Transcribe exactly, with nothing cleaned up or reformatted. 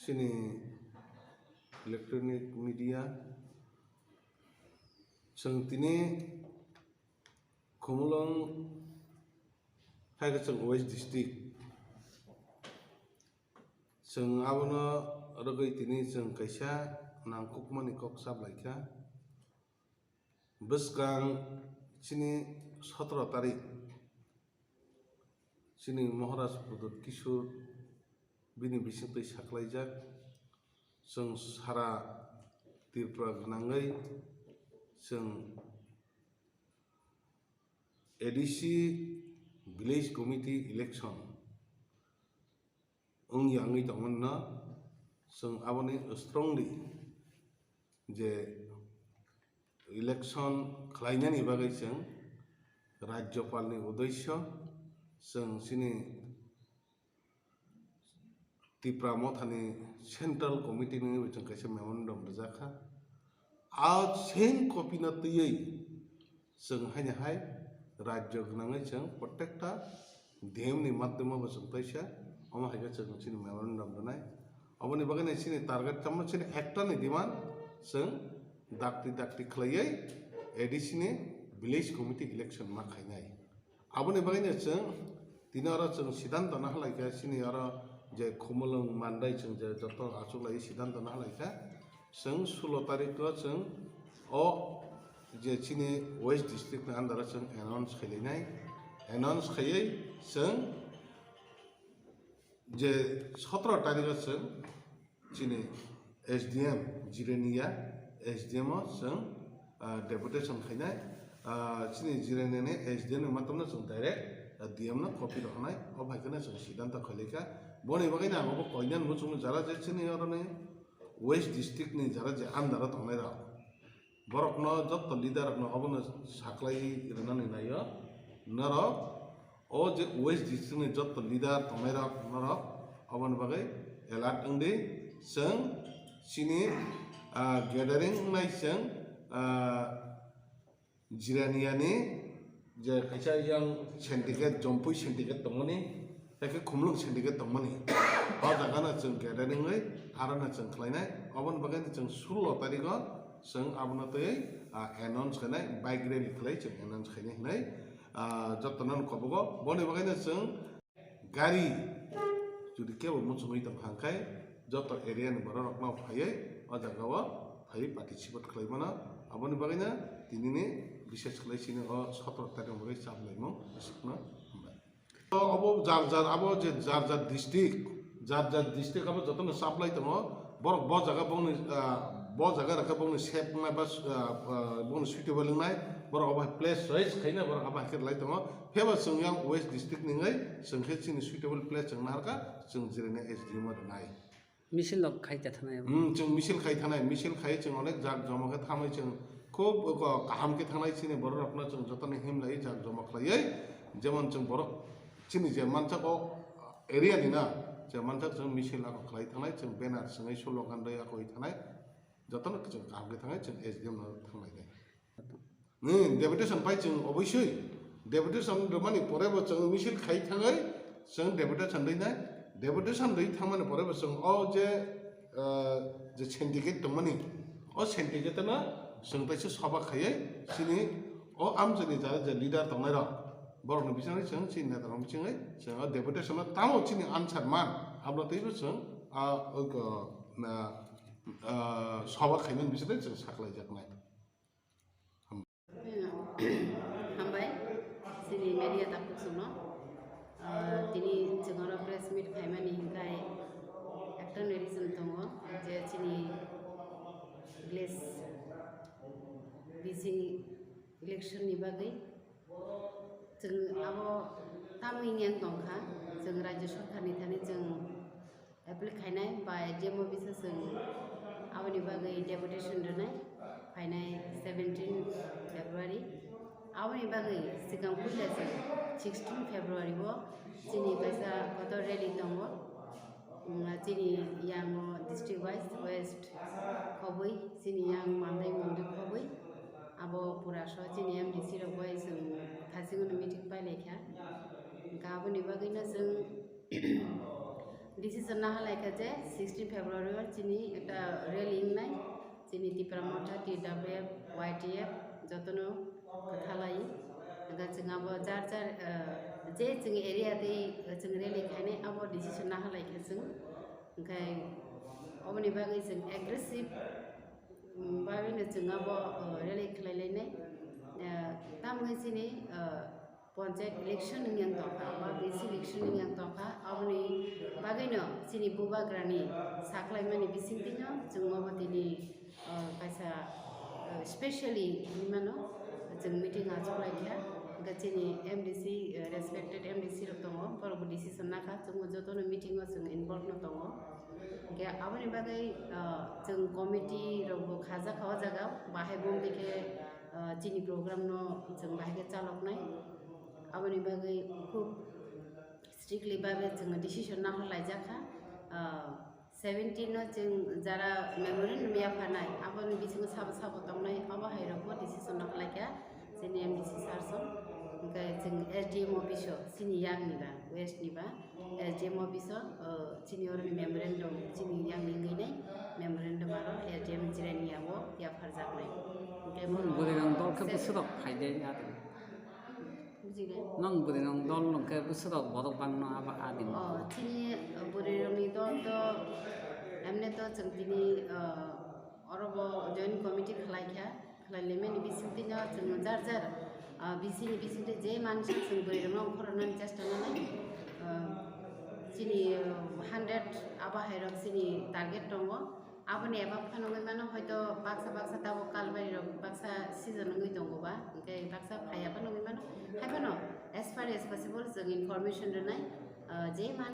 Chini electronic media, chwng tini Khumulwng hai khe chwng West District. Chwng abono rwgwi tini chwng kaisa nangkukmani kok chaplaikha. Bwskang chini sotoro tarik chini Maharaj Pradyut Kishore bini bisingtwi saklaijak. Chwng sara Tripura gwnangwi chwng A D C Village Committee election wngya wngwi tongmani no chwng aboni strongly je election khlainani bagwi chwng Rajyapalni uddesyo chwng chini Tipra Mothani Central Committee ni chwng kaisa memorandum rijak kha. A same copy no twiwi chwng haino hai rajyo gwnangwi chwng protekta D M ni madhyamo bo chwng taisa omo hai khe chwng chini memorandum rwnai. Oboni bagwi no chini target tamo chini ekta ni demand chwng dakti dakti khlaiwi A D C ni village committee election ma khainai. Aboni bagwi no chwng tini oro chwng siddhanto no halaikha chini oro je Khumulwng Mandai chwng je joto achuklai siddhanto no halaikha. Chwng sulo tarikh o chwng o je chini West District ni under o chwng announce khailainai, announce khaiwi chwng je sotoro tarikh o chwng chini S D M Jirania S D M o chwng ah, deputation khainai, ah, chini Jirania ni S D M ni matamno chwng direct ah, D M no copy rw hwnai, o bai kheno chwng siddhanto khailaikha. Boni bagwi no ang obo koinani muchungmung jara je chini oroni West District ni jara je under o tongnai rok, borokno jotto leader rokno obono saklai rwnani naio norok. O je West District ni jotto leader tongnai rok norok oboni bagwi alert wngdi. Chwng chini ah, gathering wngnai chwng ah, Jirania ni je kaisa yang syndicate, Jompui syndicate tongmani, tei khe Khumulwng syndicate tongmani. O jaga no chwng gathering wi aro no chwng khlainai. Oboni bagwi no chwng sulo tarikh o chwng abono twi ah, announce khainai, bike rally khlai chwng announce khainai hinwi ah, jotono kobogo. Boni bagwi no chwng gari jodi kebo muchungwi tongkha hwnkhe joto area ni borok rokno phaiwi o jaga o phaiwi participate khlai mano. Aboni bagwi no tini ni bises khlai chini o sotoro tarikh ni bagwi chaplaimung aswkno hambai. Obo jar jar abo je jar jar district, jar jar district abo jotono chaplai tongo. Borok bo jaga bongni ah, bo jaga rokhe bongni safe wngnai ba ah, ah, bongni suitable wngnai, borok abo hai place choice khaina borok abo hai khe lai tongo. Pheba chwng yang West District ni wngwi chwng khe chini suitable place chwng naharkha, chwng Jirania S D M o rwnai. Misil rok khai ta thanai abo. Hmm, chwng misil khai thanai, misil khai chwng onek jak joma khe thamwi chwng khub ko-, kaham khe thanai chini borok rokno chwng jotono himlai jak joma khlaiwi, jemon chwng borok chini je mansak o area ni na, je mansak chwng misil ako khlai thanai, chwng banner swngwi slogan rwi ako wi thanai, jotono chwng kaham khe thanai, chwng S D M no thanglai nai. Hmm, deputation pai chwng obosoi. Deputation rwmani pore bo chwng misil khai thangwi chwng deputation rwi nai. Deputation rwi thangmani pore bo chwng o je, ah, je syndicate tongmani, o syndicate no chwng taisa soba khaiwi chini o amchaini jara je leader tongnai rok, borokni bisingtwi chwng chini neta rok bisingtwi chwng o deputation no tamo chini answer man, abo twibo chwng, ah, o, ah, ah, soba khaimani bisingtwi chwng saklaijaknai. Hambai, chini media takhuk songno. Ah, tini chwng oro press meet khaimani hinkhe ekta ni reason tongo je chini village bising election ni bagwi chwng abo tamni yang tongkha, chwng rajya sarkar ni thani chwng appeal khainai bai D M office o chwng aboni bagwi deputation rwnai phainai seventeen February. Aboni bagwi swkang puila chwng sixteen February o chini kaisa kotor rally tongo. Mm, chini yang o district wise west khobwi, chini yang Mandai Mondol khobwi. Abo pura so chini M D C rok bai chwng thasingno meeting pailaikha. Hwnkhe aboni bagwino chwng Decision naha laikha je sixteen February o chini ekta rally wngnai, chini Tipra Motha, T W F, Y T F jotono kwthalai. Hwnkhe chwng abo jar jar, eh, je chwng area tei chwng rally khainai abo decision naha laikha chwng. Hwnkhe oboni bagwi chwng aggressive, mm, bagwino chwng abo, eh, rally khlai lainai. Eh, tamoni chini, eh, Panchayat election wngya tongkha, ba B C election wngya tongkha, aboni bagwino chini bubagrani saklaimani bisingtwino chwng obo tini, ah, kaisa, ah, specially hinwi mano, chwng meeting achuk laikha, hwnkhe chini M D C, ah, respected M D C rok tongo, borokbo decision nakha, chwngbo jotono meeting o chwng involve no tongo. Hwnkhe aboni bagwi, ah, chwng committee rokbo khajakha o jaga, bahai bo wngkhe, ah, chini program no chwng bahai khe chaloknai. Aboni bagwi khub strictly babe chwng decision naharlaijakha. Ah, seventeen no chwng jara memorandum yapharnai, aboni bisingo sabo sabo tongnai, abo hai rokbo decision naharlaikha chini M D C sir song. Hwnkhe chwng S D M office o, chini yang ni ba, west ni ba, S D M office o, ah, chini oroni memorandum, chini yang ni wngwi nai memorandum aro S D M Jirania o yapharjaknai. Hwnkhe bono Bwrwirok dol khe se- bwswrok phaide ya. Bujile? Nang bwrwirok dol nung khe bwswrok borok bangno abo adin. Oh, chini, uh, bwrwirokni dol to, emne to chwng tini, uh, orobo joint committee khlaikha, khlailaimani bisingtwino chwng jar jar, uh, B C ni bisingtwi je mansa chwng bwrwirokno ongkhornani chesta nanai, uh, chini, uh, hundred abo hairok chini target tongo. Aboni eba phano wngwi mano, hoito baksa baksa tabuk kalbari rok baksa season wngwi tongo ba, hwnkhe baksa phaiya phano wngwi mano. Haiphano as far as possible chwng information rwnai, ah, je man-